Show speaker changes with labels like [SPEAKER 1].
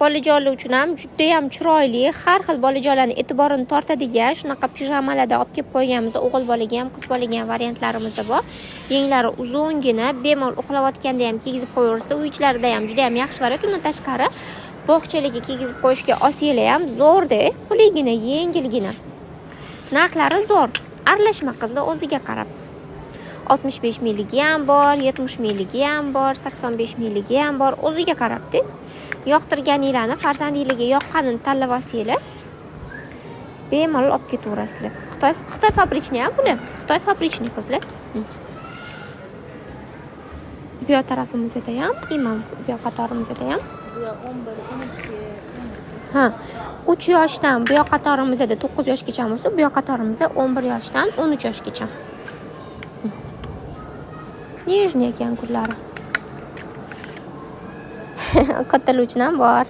[SPEAKER 1] Bolajonlar uchun ham judayam chiroyli, har xil bolajonlarni e'tiborini tortadigan shunaqa pijamalarda olib kelib qo'yganmiz. O'g'il bolaga ham, qiz bolaga ham variantlarimiz bor. Yenglari uzungina, bemalol uxlayotganda ham kiygizib qo'yaversa, uy ichlarida ham judayam yaxshi variant. Undan tashqari, bog'chalarga kiygizib qo'yishga olsanglar ham zo'rda, qulaygina, yengilgina. Narxlari zo'r, aralashma qizlar, o'ziga qarab. 65 mingligi ham bor, 70 mingligi ham bor, 85 mingligi ham bor, o'ziga qarabda. Yoqtirganinglarni, farzandinglarga yoqqanini tanlab olsanglar, bemalol olib ketaverasizlar. Xitoy фабричный ham bular, Xitoy фабричный, qizlar. Bu yoq tarafimizda ham, imom, bu yoq qatorimizda ham.
[SPEAKER 2] Bu yoq 11, 12, 13.
[SPEAKER 1] Ha, 3 yoshdan bu yoq qatorimizda 9 yoshgacha bo'lsa, bu yoq qatorimizda 11 yoshdan 13 yoshgacha. Нежный ekan kunlari. Kattalar uchun ham bor.